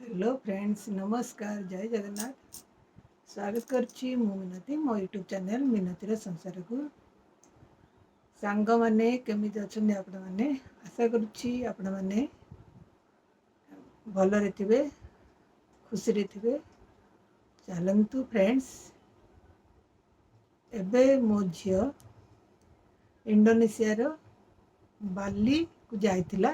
Hello friends, ନମସ୍କାର, ଜୟ ଜଗନ୍ନାଥ। ସ୍ୱାଗତ କରୁଛି ମୁଁ ମିନତି ମୋ ୟୁଟ୍ୟୁବ୍ ଚ୍ୟାନେଲ୍ ମିନତିର ସଂସାରକୁ। ସାଙ୍ଗମାନେ, କେମିତି ଅଛନ୍ତି ଆପଣମାନେ? ଆଶା କରୁଛି ଆପଣମାନେ ଭଲରେ ଥିବେ, ଖୁସିରେ ଥିବେ। ଚାଲନ୍ତୁ ଫ୍ରେଣ୍ଡସ୍, ଏବେ ମୋ ଝିଅ ଇଣ୍ଡୋନେସିଆର ବାଲିକୁ ଯାଇଥିଲା।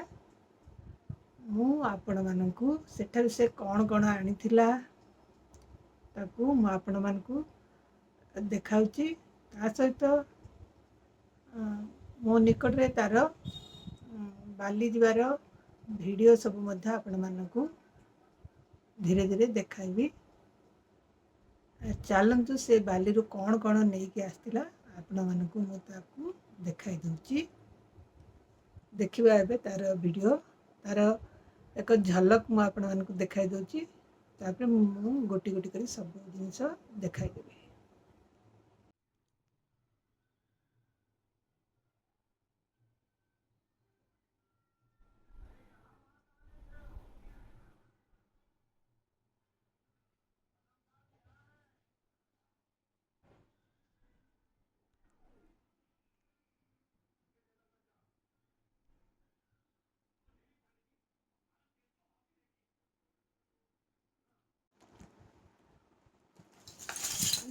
ମୁଁ ଆପଣମାନଙ୍କୁ ସେଠାରୁ ସେ କ'ଣ କ'ଣ ଆଣିଥିଲା, ତାକୁ ମୁଁ ଆପଣମାନଙ୍କୁ ଦେଖାଉଛି। ତା ସହିତ ମୋ ନିକଟରେ ତା'ର ବାଲି ଯିବାର ଭିଡ଼ିଓ ସବୁ ମଧ୍ୟ ଆପଣମାନଙ୍କୁ ଧୀରେ ଧୀରେ ଦେଖାଇବି। ଚାଲନ୍ତୁ, ସେ ବାଲିରୁ କ'ଣ କ'ଣ ନେଇକି ଆସିଥିଲା, ଆପଣମାନଙ୍କୁ ମୁଁ ତାକୁ ଦେଖାଇ ଦେଉଛି। ଦେଖିବା ଏବେ ତା'ର ଭିଡ଼ିଓ, ତା'ର ଏକ ଝଲକ ମୁଁ ଆପଣମାନଙ୍କୁ ଦେଖାଇ ଦେଉଛି। ତାପରେ ମୁଁ ଗୋଟି ଗୋଟି କରି ସବୁ ଜିନିଷ ଦେଖାଇଦେବି।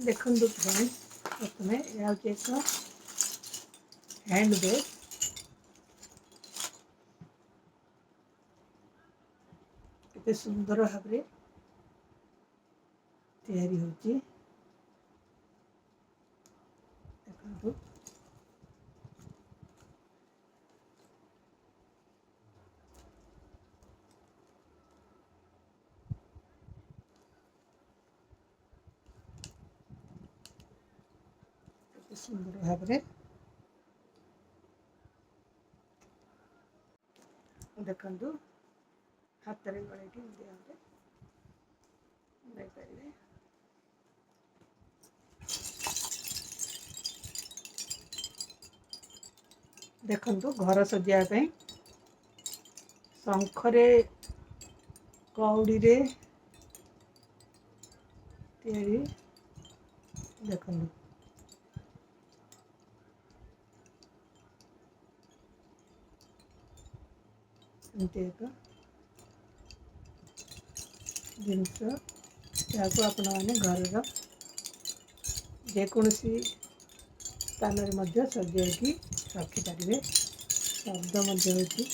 ଦେଖନ୍ତୁ ଫ୍ରେଣ୍ଡ, ପ୍ରଥମେ ଏହା ହେଉଛି ଏକ ହ୍ୟାଣ୍ଡ ବ୍ୟାଗ୍। କେତେ ସୁନ୍ଦର ଭାବରେ ତିଆରି ହେଉଛି ଦେଖନ୍ତୁ। କେତେ ସୁନ୍ଦର ଭାବରେ ଦେଖନ୍ତୁ। ହାତରେ ଗଳେଇକି ଏମିତି ଭାବରେ ନେଇପାରିବେ। ଦେଖନ୍ତୁ, ଘର ସଜେଇବା ପାଇଁ ଶଙ୍ଖରେ, କଉଡ଼ିରେ ତିଆରି ଦେଖନ୍ତୁ। ଏମିତି ଏକ ଜିନିଷ, ଯାହାକୁ ଆପଣମାନେ ଘରର ଯେକୌଣସି ସ୍ଥାନରେ ମଧ୍ୟ ସଜେଇକି ରଖିପାରିବେ। ଶବ୍ଦ ମଧ୍ୟ ହେଉଛି।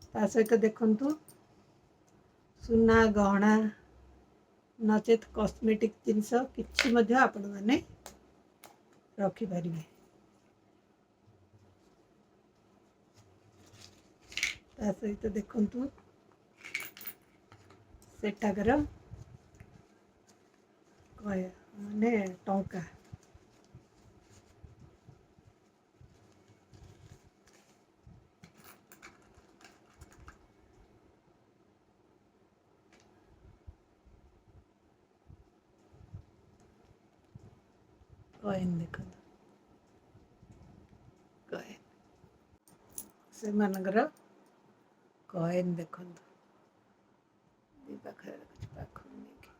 ତା ସହିତ ଦେଖନ୍ତୁ, ସୁନା ଗହଣା ନଚେତ୍ କସ୍ମେଟିକ୍ ଜିନିଷ କିଛି ମଧ୍ୟ ଆପଣମାନେ ରଖିପାରିବେ। ତା ସହିତ ଦେଖନ୍ତୁ, ସେଠାକାର ମାନେ ଟଙ୍କା। କଏନ୍ ଦେଖନ୍ତୁ, କଏନ୍, ସେମାନଙ୍କର କଏନ୍ ଦେଖନ୍ତୁ। ଦି ପାଖରେ ରଖୁଛି, ପାଖକୁ ନେଇକି।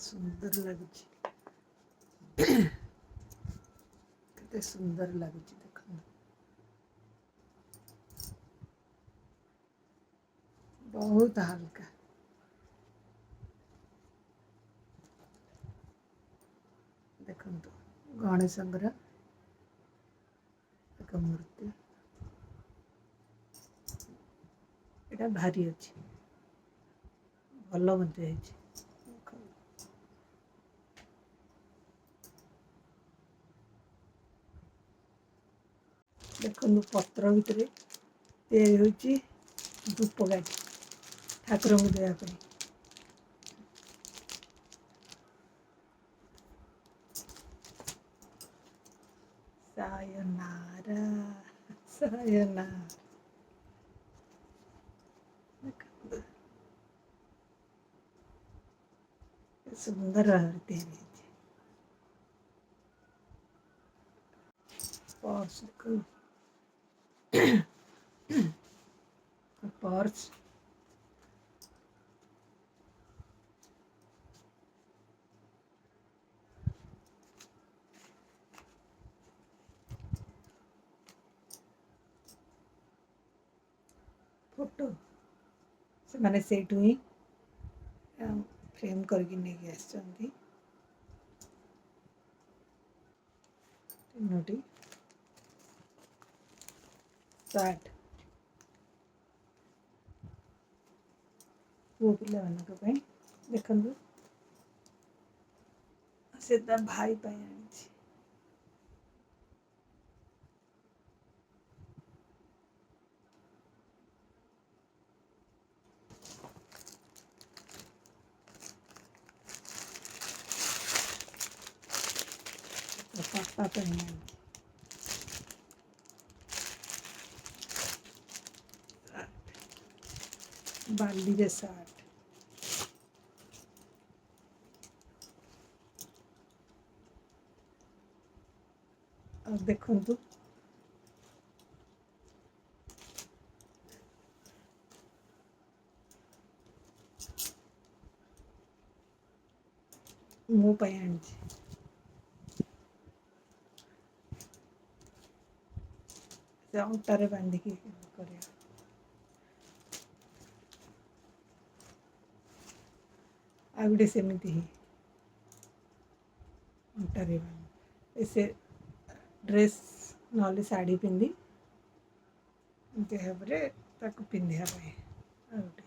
ସୁନ୍ଦର ଲାଗୁଛି, କେତେ ସୁନ୍ଦର ଲାଗୁଛି ଦେଖନ୍ତୁ। ବହୁତ ହାଲକା। ଦେଖନ୍ତୁ, ଗଣେଶଙ୍କର ଏକ ମୂର୍ତ୍ତି। ଏଇଟା ଭାରି ଅଛି, ଭଲ ମଧ୍ୟ ହେଇଛି। ଦେଖନ୍ତୁ। ଦେଖନ୍ତୁ, ପତ୍ର ଭିତରେ ତିଆରି ହେଉଛି ଧୂପକାଠି ଠାକୁରଙ୍କୁ ଦେବା ପାଇଁ। ଏ ନା, ଦେଖନ୍ତୁ, ସୁନ୍ଦର ଭାବରେ ତିଆରି ହେଇଛି। ପର୍ସ ଦେଖନ୍ତୁ, ପର୍ସ, ଫଟୋ ସେମାନେ ସେଇଠୁ ହିଁ ଫ୍ରେମ୍ କରିକି ନେଇକି ଆସିଛନ୍ତି। ତିନୋଟି ସାର୍ଟ ପୁଅ ପିଲାମାନଙ୍କ ପାଇଁ। ଦେଖନ୍ତୁ, ସେ ତା ଭାଇ ପାଇଁ ଆଣିଛି। ତା ପାପା ପାଇଁ ଆଣିଛି ବାଲିରେ ସାର୍ଟ। ଆଉ ଦେଖନ୍ତୁ, ମୋ ପାଇଁ ଆଣିଛି। ସେ ଅଣ୍ଟାରେ ବାନ୍ଧିକି କରିବା। ଆଉ ଗୋଟେ ସେମିତି ହିଁ ଅଣ୍ଟାରେ ବାନ୍ଧି, ସେ ଡ୍ରେସ୍ ନହେଲେ ଶାଢ଼ୀ ପିନ୍ଧି ଏମିତି ଭାବରେ ତାକୁ ପିନ୍ଧିବା ପାଇଁ। ଆଉ ଗୋଟେ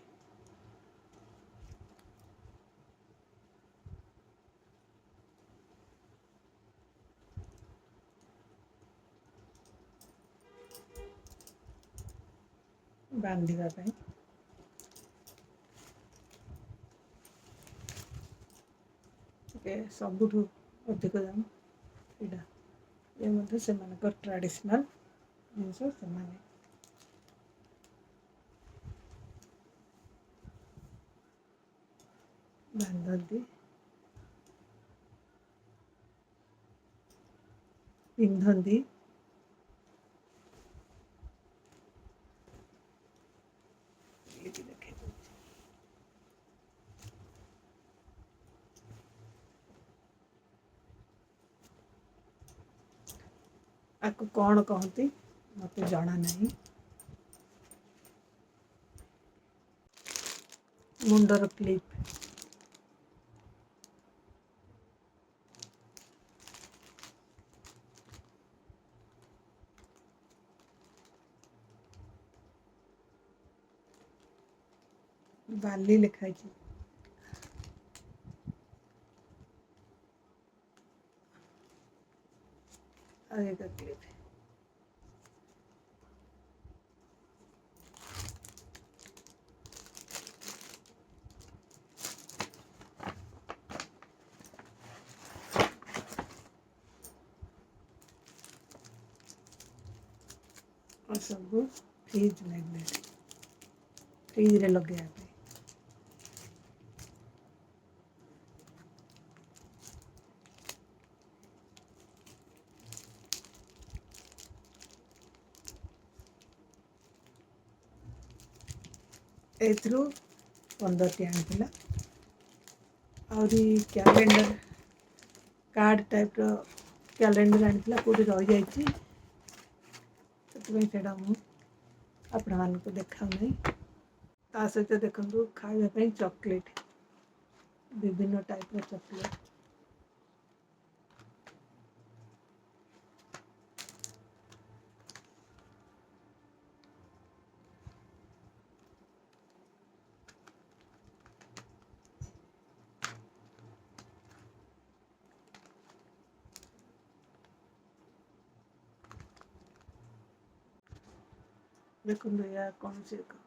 ବାନ୍ଧିବା ପାଇଁ। ଟିକେ ସବୁଠୁ ଅଧିକ ଦାମ ଏଇଟା। ଏ ମଧ୍ୟ ସେମାନଙ୍କର ଟ୍ରାଡ଼ିସନାଲ୍ ଜିନିଷ, ସେମାନେ ବାନ୍ଧନ୍ତି, ପିନ୍ଧନ୍ତି। ଏଇଠି ଦେଖେଇ ଦଉଛି। ଆକୁ କ'ଣ କହନ୍ତି ମୋତେ ଜଣା ନାହିଁ। ମୁଣ୍ଡର କ୍ଲିପ୍, ବାଲି ଲେଖା ହେଇଛି। ଆଉ ଏକ କ୍ଲିପ୍। ଆଉ ସବୁ ଫ୍ରିଜ୍ ମ୍ୟାଗ୍ନେଟ୍, ଫ୍ରିଜ୍ରେ ଲଗେଇବା ପାଇଁ। ଏଇଥିରୁ 15ଟି ଆଣିଥିଲା। ଆହୁରି କ୍ୟାଲେଣ୍ଡର, କାର୍ଡ଼ ଟାଇପ୍ର କ୍ୟାଲେଣ୍ଡର ଆଣିଥିଲା, କେଉଁଠି ରହିଯାଇଛି, ସେଥିପାଇଁ ସେଇଟା ମୁଁ ଆପଣମାନଙ୍କୁ ଦେଖାଉନାହିଁ। ତା ସହିତ ଦେଖନ୍ତୁ, ଖାଇବା ପାଇଁ ଚକୋଲେଟ୍, ବିଭିନ୍ନ ଟାଇପ୍ର ଚକୋଲେଟ୍। ଦେଖନ୍ତୁ, ଏହା କୌଣସି ଏକ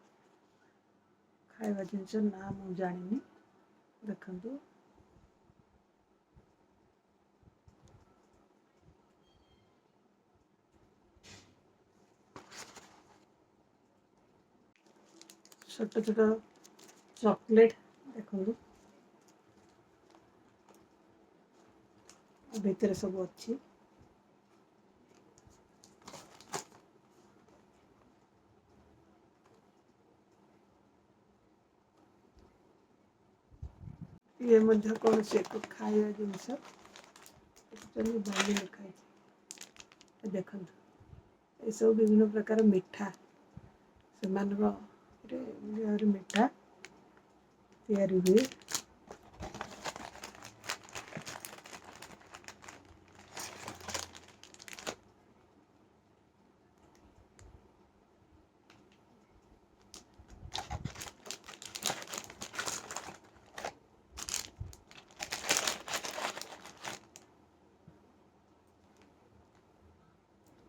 ଖାଇବା ଜିନିଷ, ନା ମୁଁ ଜାଣିନି। ଦେଖନ୍ତୁ, ଛୋଟ ଛୋଟ ଚକୋଲେଟ୍ ଦେଖନ୍ତୁ, ଭିତରେ ସବୁ ଅଛି। ଇଏ ମଧ୍ୟ କୌଣସି ଏକ ଖାଇବା ଜିନିଷ। ଦେଖୁଛନ୍ତି, ବାଲି ଲେଖା ହେଇଛି। ଦେଖନ୍ତୁ, ଏସବୁ ବିଭିନ୍ନ ପ୍ରକାର ମିଠା, ସେମାନଙ୍କ ମିଠା ତିଆରି ହୁଏ।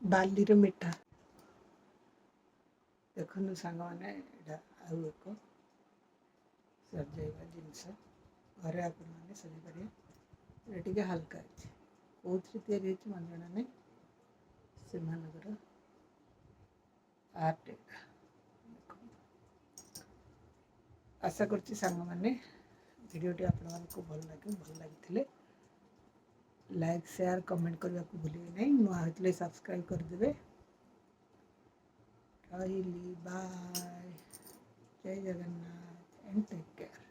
ବାଲିର ମିଠା। ଦେଖନ୍ତୁ ସାଙ୍ଗମାନେ, ଏଇଟା ଆଉ ଏକ ସଜେଇବା ଜିନିଷ, ଘରେ ଆପଣମାନେ ସଜେଇ ପାରିବେ। ଏଇଟା ଟିକେ ହାଲକା ଅଛି, କେଉଁଥିରେ ତିଆରି ହେଇଛି ମନେ ଜଣା ନାହିଁ। ସେମାନଙ୍କର ଆର୍ଟ ଏଇଟା ଦେଖନ୍ତୁ। ଆଶା କରୁଛି ସାଙ୍ଗମାନେ, ଭିଡ଼ିଓଟି ଆପଣମାନଙ୍କୁ ଭଲ ଲାଗେ। ଭଲ ଲାଗିଥିଲେ ଲାଇକ୍, ସେୟାର, କମେଣ୍ଟ କରିବାକୁ ଭୁଲିବେ ନାହିଁ। ନୂଆ ହୋଇଥିଲେ ସବସ୍କ୍ରାଇବ୍ କରିଦେବେ। ରହିଲି, ବାଏ, ଜୟ ଜଗନ୍ନାଥ ଆଣ୍ଡ ଟେକ୍ କେୟାର।